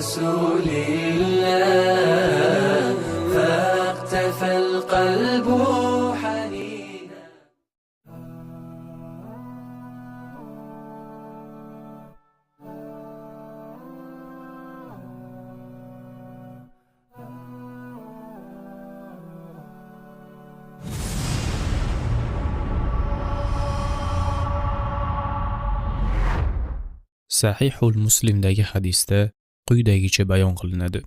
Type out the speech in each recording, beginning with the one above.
رسول الله فاقتفى القلب حنينا. Sahihul Muslimdagi hadisda quyidagicha bayon qilinadi.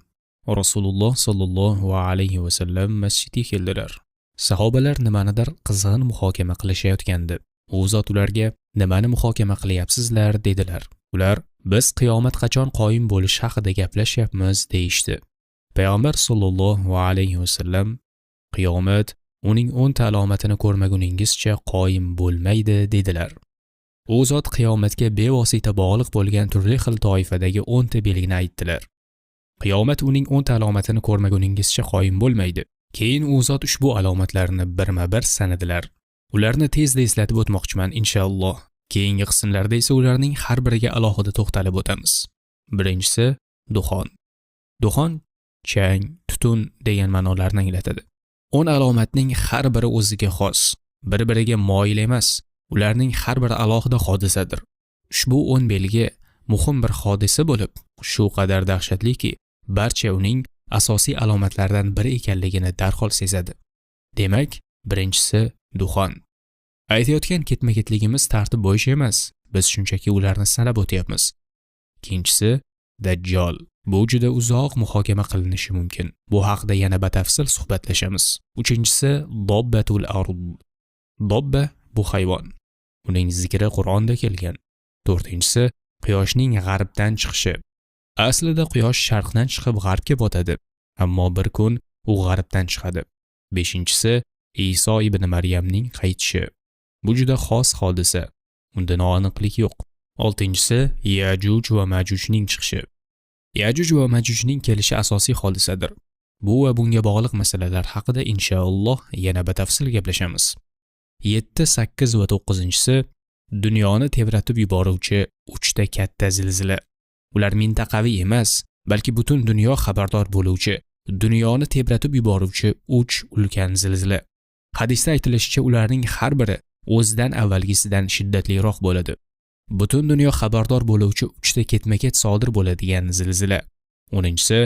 Rasululloh sallallohu alayhi va sallam masjidga keldilar. Sahobalar nimanidir qizg'in muhokama qilishayotgandi. U zot ularga nimani muhokama qilyapsizlar dedilar. Ular biz qiyomat qachon qoyim bo'lishi haqida gaplashyapmiz deyishdi. Payg'ambar sallallohu alayhi va sallam qiyomat uning 10 ta alomatini ko'rmaguningizcha qoyim bo'lmaydi dedilar. U zot qiyomatga bevosita bog'liq bo'lgan turli xil toifadagi 10 ta belgini aytdilar. Qiyomat uning 10 ta alomatini ko'rmaguningizcha qoyim bo'lmaydi. Keyin u zot ushbu alomatlarni birma-bir sanadilar. Ularni tezda eslatib o'tmoqchiman inshaalloh. Keyingi qismlarda esa ularning har biriga alohida to'xtalib o'tamiz. Birinchisi duxon. Duxon chang, tutun degan ma'nolarni anglatadi. 10 alomatning har biri o'ziga xos, bir-biriga moyil emas. Ularning har biri alohida hodisadir. Ushbu 10 belgi muhim bir hodisa bo'lib, shu qadar dahshatliki, barcha uning asosiy alomatlaridan biri ekanligini darhol sezadi. Demak, birinchisi duxon. Aytayotgan ketma-ketligimiz tartib bo'yicha emas, biz shunchaki ularni sanab o'tyapmiz. Ikkinchisi Dajjol. Bu juda uzoq muhokama qilinishi mumkin. Bu haqida yana batafsil suhbatlashamiz. Uchinchisi Dobbatul ard. Dobba bu hayvon. Uning zikri Qur'onda kelgan. To'rtinchisi quyoshning g'arbdan chiqishi. Aslida quyosh sharqdan chiqib g'arbga botadi, ammo bir kun u g'arbdan chiqadi. Beshinchisi Iso ibn Maryamning qaytishi. Bu juda xos hodisa. Unda noaniqlik yo'q. Oltinchisi Yajuj va Majujning chiqishi. Yajuj va Majujning kelishi asosiy hodisadir. Bu va bunga bog'liq masalalar haqida inshaalloh yana batafsil gaplashamiz. 7, 8 va 9-inchisi dunyoni tebratib yuboruvchi 3 ta katta zilzila. Ular mintaqaviy emas, balki butun dunyo xabardor bo'luvchi, dunyoni tebratib yuboruvchi 3 ulkan zilzila. Hadisda aytilishicha, ularning har biri o'zidan avvalgisidan shiddatliroq bo'ladi. Butun dunyo xabardor bo'luvchi 3 ta ketma-ket sodir bo'ladigan zilzila. 10-inchisi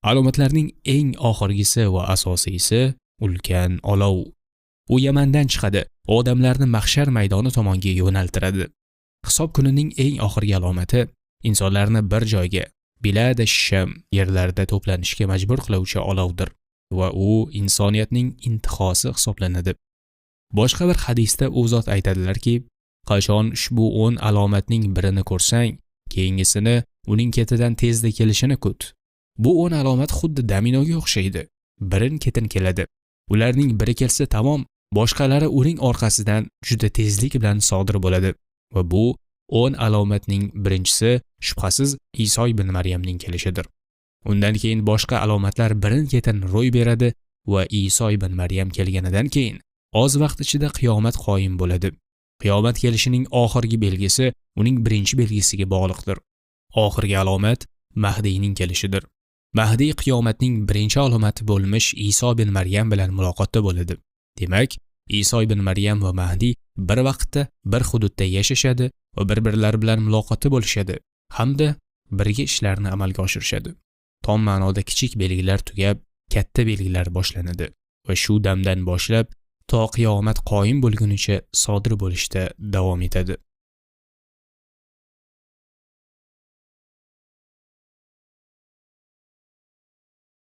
alomatlarning eng oxirgisi va asosiysi ulkan olov. U Yamandan chiqadi, odamlarni mahshar maydoni tomonga yo'naltiradi. Hisob kunining eng oxirgi alomati insonlarni bir joyga, Bilad Sham yerlarida to'planishga majbur qiluvchi olovdir va u insoniyatning intihosi hisoblanadi. Boshqa bir hadisda u zot aytadilarki, qachon ushbu 10 alomatning birini ko'rsang, keyingisini uning ketidan tezda kelishini kut. Bu 10 alomat xuddi dominoga o'xshaydi. Birin-ketin keladi. Ularning biri kelsa tamom, boshqalari uning orqasidan juda tezlik bilan sodir bo'ladi va bu 10 alomatning birinchisi shubhasiz Iso ibn Maryamning kelishidir. Undan keyin boshqa alomatlar birin-ketin ro'y beradi va Iso ibn Maryam kelganidan keyin oz vaqt ichida qiyomat qoyim bo'ladi. Qiyomat kelishining oxirgi belgisi uning birinchi belgisiga bog'liqdir. Oxirgi alomat Mahdiyning kelishidir. Mahdiy qiyomatning birinchi alomati bo'lmish Iso ibn Maryam bilan muloqotda bo'ladi. Demak, Iso ibn Maryam va Mahdiy bir vaqtda bir hududda yashashadi va bir-birlari bilan muloqotda bo'lishadi hamda birga ishlarni amalga oshirishadi. Tom ma'noda kichik belgilar tugab, katta belgilar boshlanadi va shu damdan boshlab to qiyomat qoyim bo'lgunicha sodir bo'lishda davom etadi.